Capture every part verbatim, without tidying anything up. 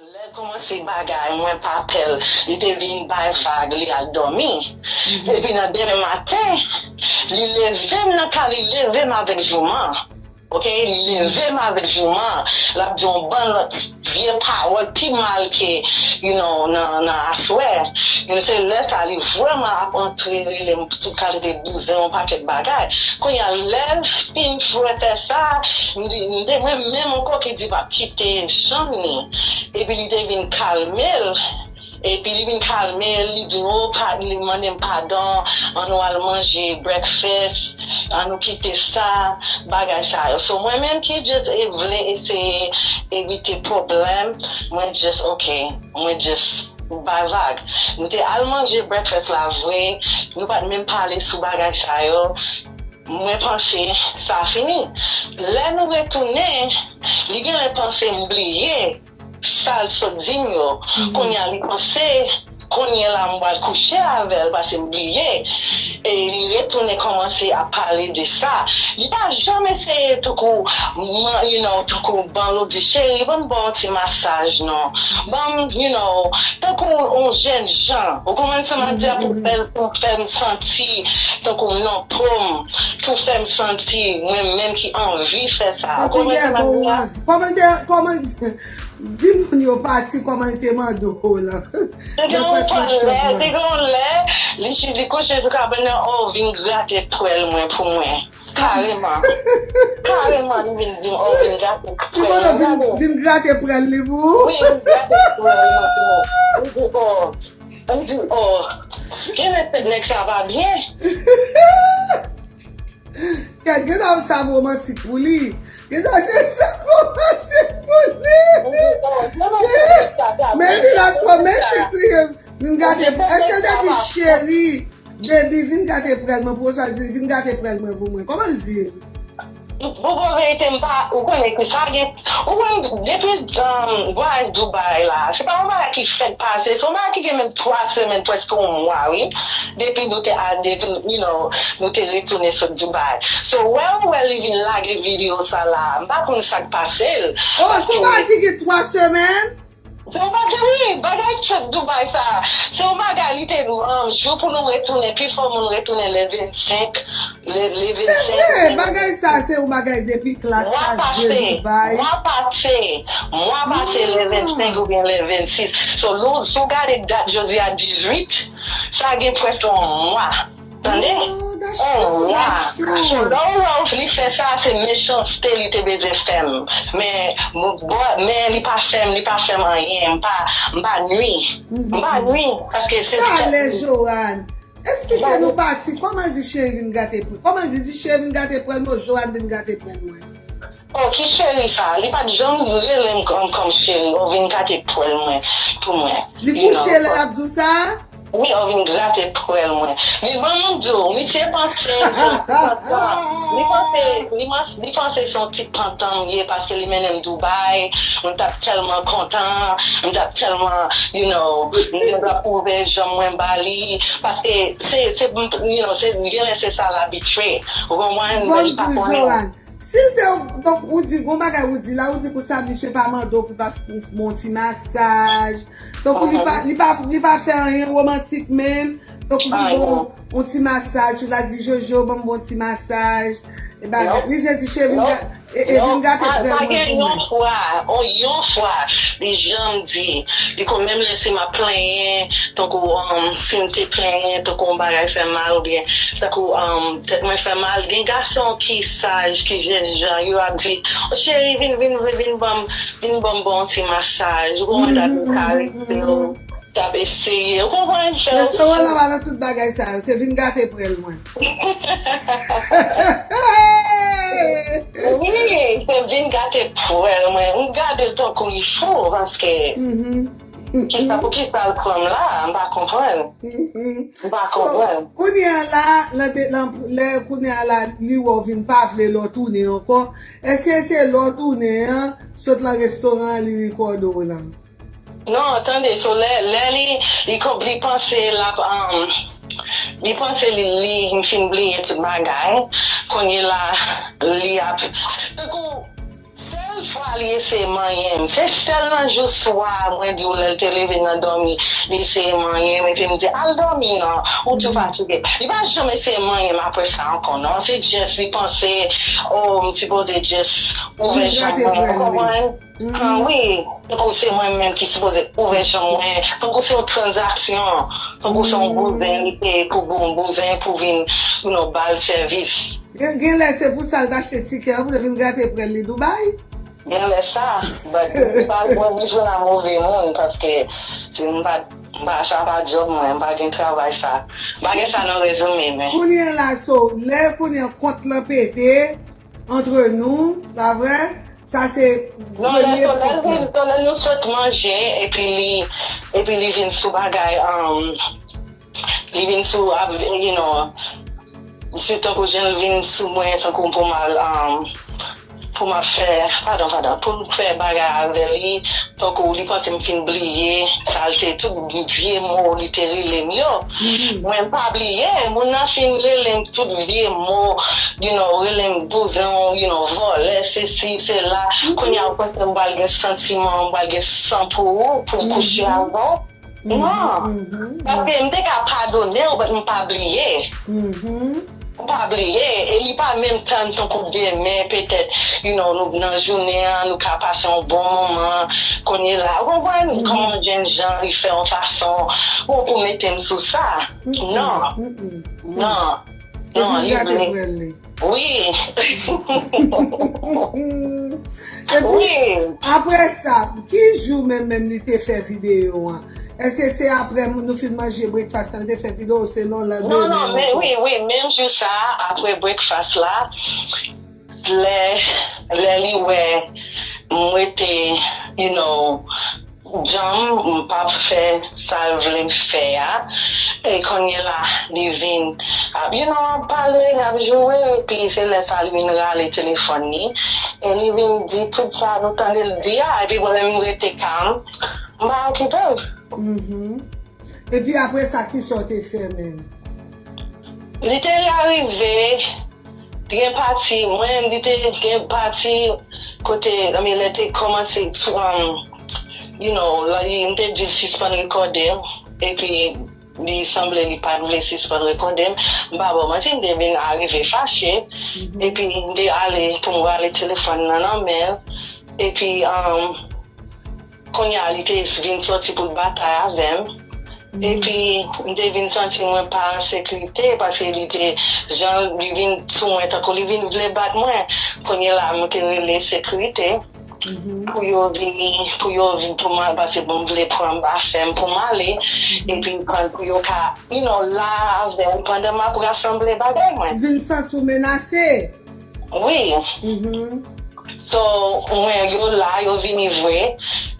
Lè l kòmanse bagay, mwen pa pè l. Li te vin bay vag, li al dòmi. Epi nan demen maten, li leve m nan kay, li leve m avèk jouman. Ok, li leve m avèk jouman. L ap di yon bann lòt vye pawòl pi mal ke, you know, nan, nan aswè. You know, se lè sa li vrèman ap antre rele m tout kalite bouzen, yon pakèt bagay. Kounye a, lè l fin fè sa, m di, m te mwen menm yon koki di p ap kite chanm ni. Epi li te vin kalme l. Epi li vin kalme l, li di, "O, pa-," li mande m padon, "An nou al manje breakfast, an nou kite sa, bagay sa yo." So, mwen menm ki just e vle eseye evite pwoblèm, mwen just, ok, mwen just bay vag. Nou te al manje breakfast la vre, nou pa t menm pale sou bagay sa yo. Mwen panse sa fini. Lè nou retounen, li genlè panse m bliye sa l sot di m yo. Kounye a, li panse, kounye la, m pral kouche avè l, paske m bliye. E li retounen kòmanse ap pale de sa. Li pa janm eseye tankou, man-, you know, tankou ban l ou di, "Cheri, ban m ba w ti masaj, non. Ban m, you know, tankou yon jèn jan." Ou konprann sa m ap di a, pou fè l, pou fè m santi tankou m nan po m, pou fè m santi mwen menm ki anvi fè sa. Ou konprann sa m ap di a? Kòman te, kòman, di moun yo pati, kòman te mande w la. Te gen yon lè, te gen yon lè, li chita kouche sou kabann nan, o, vin grate pwèl mwen pou mwen. Kareman. Kareman, li vin di m, o, vin grate pwèl mwen. Vin, vin grate pwèl li pou ou? Wi, vin grate pwèl mwen pou mwen. Li di, o, li di, o, genlè tèt nèg sa pa byen. Kèt, gen nan sa romantik pou li. Gen nan se sa romantik pou li. Men li la romantik, ti. Vin gate, èske l te di, "Cheri, baby, vin gate pwèl mwen," pou sa l di, "Vin gate pwèl mwen pou mwen"? Kòman l di? Pou bon verite, m pa, ou konnen ki sa gen, ou konnen, depi, um, vwayaj Dubai la, se pa yon bagay ki fèk pase, se yon bagay ki gen menm twa semèn, prèske yon mwa, wi. Depi nou te al, depi, you know, nou te retounen sot Dubai. So, wè, wè, li vin lage videyo sa la, m pa konn sa k pase l. Oh, se yon bagay ki gen twa semèn? Se yon bagay, wi, bagay trip Dubai sa. Se yon bagay, li te, um, jou pou nou retounen, pifò moun retounen le vennsenk, le, le vennsenk. Se vre, bagay sa, se yon bagay depi klas sa, je Dubai. Mwa pase, mwa pase, le vennsenk oubyen le vennsis. So, nou, si w gade dat jodi a dizuit, sa gen prèske yon mwa. Tande? Oh, that's true, that's true. So, lè w wè li fè sa, se mechanste li te bezwen fè m. Men, m, bò, men li pa fè m, li pa fè m anyen, m pa, m pa nwi. M pa nwi, paske se... Talè, Joanne. Esplike nou pati, kòman l di cheri vin gate pwèl? Kòman l di, di cheri vin gate pwèl mwen, Joanne vin gate pwèl mwen? Oh, ki cheri sa? Li pa t janm rele m kòm, kòm cheri. O, vin gate pwèl mwen, pou mwen. Li kouche lè l ap di w sa? Wi, o, vin gate pwèl mwen. Li ban m di w, misye panse m se yon ti pantan. Li panse, li mas-, li panse se yon ti pantan m ye paske li mennen m Dubai. Mwen t ap tèlman kontan, mwen t ap tèlman, you know, mwen t ap ouvè janm mwen ba li. Paske se, se, you know, se, genlè se sa l abitye. Ou konprann? Men li pa konnen. Si l te, donk, ou di, gon bagay ou di la, ou di konsa, misye pa mande w pou, pou, pou bon ti masaj. Donk, li pa, li pa, li pa fè anyen romantik menm. Donk, li bon, yon ti masaj, ou la di, "Jojo, ban m bon ti masaj." E bagay, li jis di, "Cheri, vin gate pwèl mwen pou mwen." Pa gen yon fwa, o, yon fwa, li janm di, li konn menm lè si m ap plenyen, tankou, um, si m te plenyen, tankou yon bagay fè m mal, oubyen tankou, um, tèt mwen fè mal. Gen gason ki saj, ki jènjan, yo ap di, "O cheri, vin, vin, vin, vin ban m, vin ban m bon ti masaj." Ou konprann, t ap karese w, t ap eseye. Ou konprann, fè w... Restaurant lan pa nan tout bagay sa yo, se vin gate pwèl mwen. Wi, se vin gate pwèl mwen. M gade l tankou li fou, paske kisa, pou kisa l pran m la, m pa konprann. M pa konprann. Kounye a la, lè, lè, kounye a la, li wè w vin pa vle lè w tounen ankò. Èske se lè w tounen an, sot nan restoran an, li rekòde w lan? Non, tande, so lè, lè li, li, li panse l ap, um, li panse li, li, m fin bliye tout bagay. Kounye la, li ap, tankou, sèl Fwa li eseye manyen m. Se sèl nan jou swa, mwen di w, lè l te leve nan dòmi, li eseye manyen m, epi m di, "Al dòmi non, ou tou fatige." Li pa janm eseye manyen m apre sa ankò, non. Se just li panse, "Oh, m sipoze just ouvè janm mwen." Ou konprann? Ah, wi. Tankou se mwen menm ki sipoze ouvè janm mwen. Tankou se yon tranzaksyon. Tankou se yon bouzen li peye pou bon bouzen pou vin, you know, ba l sèvis. Gen, gen lè se pou sa l t achte tikè an, pou l vin grate prè l li Dubai. Gen lè sa, but m pa l mwen bezwen a move moun, paske si m pa, m pa, sa pa djòb mwen, m pa gen travay sa. M pa gen sa nan rezime, men. Kounye a la, so, lè kounye a kont lan pete, entre nous, pa vre? Sa se non, lè premye Tonèl vin, Tonèl nou sot manje, epi li, epi li vin sou bagay, um, li vin sou, ap, you know, sou tankou jan l vin sou mwen, tankou pou m al, um, pou m ap fè, padon, padon, pou m fè bagay avè li, tankou li panse m fin bliye, sa l te, tout vye mo li te rele m yo. Mwen m pa bliye, moun nan fin rele m tout vye mo, you know, rele m bouzen, you know, vòlè, sesi, sela. Kounye a, ou panse m pral gen santiman, m pral gen san pou ou, pou m kouche avè w? Non. Paske m te ka padone w, but m pa bliye. M pa bliye. E li pa menm tann tankou demen, petèt, you know, nou nan jounen an, nou ka pase yon bon moman. Kounye la, ou konprann? Kòman yon jèn jan li fè yon fason, bon, pou mete m sou sa? Non. Non. Non, li vle. Wi. Epi, apre sa, ki jou menm, menm li te fè videyo an? Èske se apre nou fin manje breakfast la, li te fè videyo, se non, lè non, non, men wi, wi, menm jou sa, apre breakfast la, lè, lè li wè m rete, you know, djanm, m p ap fè sa l vle m fè a. E kounye la, li vin, ap, you know, ap pale, ap joure, epi se lè sa li vin rale telefòn li. E li vin di tout sa nou tande l di a, epi mwen menm m rete kalm, m pa okipe l. Epi apre sa, kisa w te fè menm? Li te rive, gen pati, mwen, li te gen pati kote, I mean, lè te kòmanse, um, you know, la, li, m te di l sispann rekòde m, epi li sanble li pa t vle sispann rekòde m. M pa ba w manti, m te vin arive fache, epi m te ale pou m rale telefòn nan nan men l, epi, um, kounye a, li te vin sòti pou l batay avè m. Epi, m te vin santi mwen pa an sekirite, paske li te, jan li vin sou mwen, tankou li vin vle bat mwen. Kounye la, mwen te rele sekirite pou yo vini, pou yo vin, pou mwen, paske bon, m vle pran afè m pou m ale. Epi, pou yo ka, you know, la avè m pandan m ap rasanble bagay mwen. Vin santi w menase. Wi. So, mwen, yo la, yo vini vre.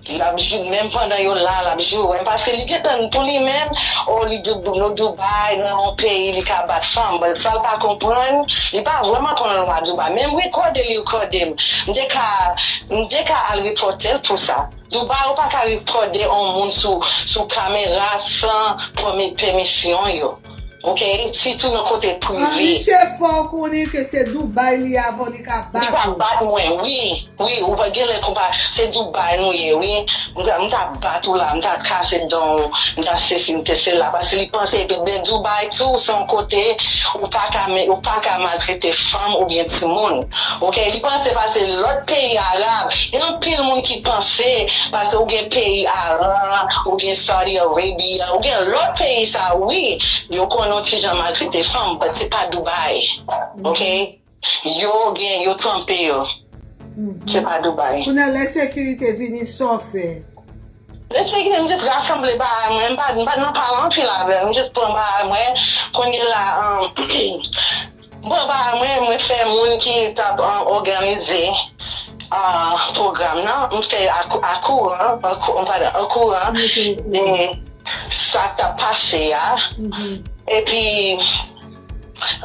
L ap jou-, menm pandan yo la, l ap joure m. Paske li gentan pou li menm, o, li Dou-, nou Dubai, nan yon peyi, li ka bat fanm. But sa l pa konprann, li pa vrèman konn lwa Dubai. Menm rekòde, li rekòde m. M te ka, m te ka al repòte l pou sa. Dubai, ou pa ka rekòde yon moun sou, sou kamera san pèmi-, pèmisyon yo. Oke? Sitou nan kote prive. Ah, misye fò konnen ke se Dubai li avè w, li ka bat ou. Li ka bat mwen, wi. Wi, ou pa gen lè konpa, se Dubai nou ye, wi. M ta, m ta bat ou la, m ta kase dan w, m ta sesi, m te sela. Paske li panse, epi ben Dubai tou, se yon kote, ou pa ka, men, ou pa ka maltrete fanm oubyen timoun. Oke, li panse paske lòt peyi arab, gen anpil moun ki panse, paske ou gen peyi Aran, ou gen Saudi Arabia, ou gen lòt peyi sa, wi, yo konnen w ti jan maltrete fanm, but se pa Dubai, oke? Yo gen, yo tranpe yo. Se pa Dubai. Kounye a, lè sekirite vini, sa w fè? Lè sekirite, m jis rasanble bagay mwen, m pa, m pa nan pale anpil avè l, m jis pran bagay mwen, kounye la, um, Bon, ba mwen, mwen fè moun ki t ap, ah, òganize, ah, pwogram nan, m fè akou-, akouran, akou-, padon, ankouran de sa k t ap pase a. Epi,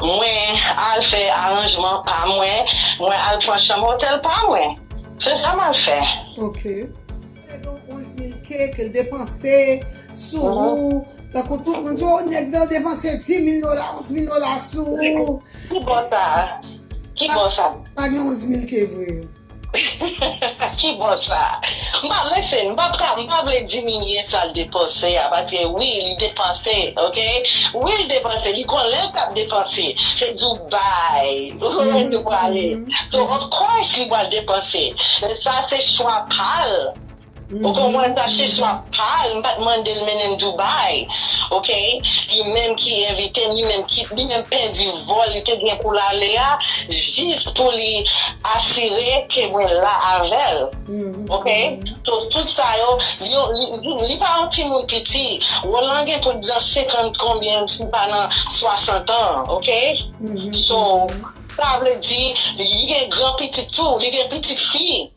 mwen al fè aranjman pa mwen, mwen al pran chanm otèl pa mwen. Se sa m al fè. Ok. Te gen yon onz mil ke ke l depanse sou ou. Tankou tout moun di, "O, nèg nan depanse dis mil dola, onz mil dola sou ou." Ki bò sa? Ki bò sa? Pa gen onz mil ke vre. Ki bò sa? M pa, listen, m pa, m pa vle diminye sa l depanse a, paske wi, li depanse, ok? Wi, li depanse, li konnen l t ap depanse. Se Dubai, ou konnen nou prale. So, of course, li pral depanse. Men sa se chwa pa l. Ou konprann, sa se chwa pa l, m pa t mande l mennen m Dubai. Ok? Li menm ki envite m, li menm ki, li menm pèdi vòl li te gen pou l ale a, jis pou li asire ke mwen la avè l. Ok? So, tout sa yo, li, li, li, li pa yon timoun piti. Roland gen plis de senkant konbyen, si pa nan swasant an, ok? So, sa vle di, li gen gran pitit tou, li gen pitit fi.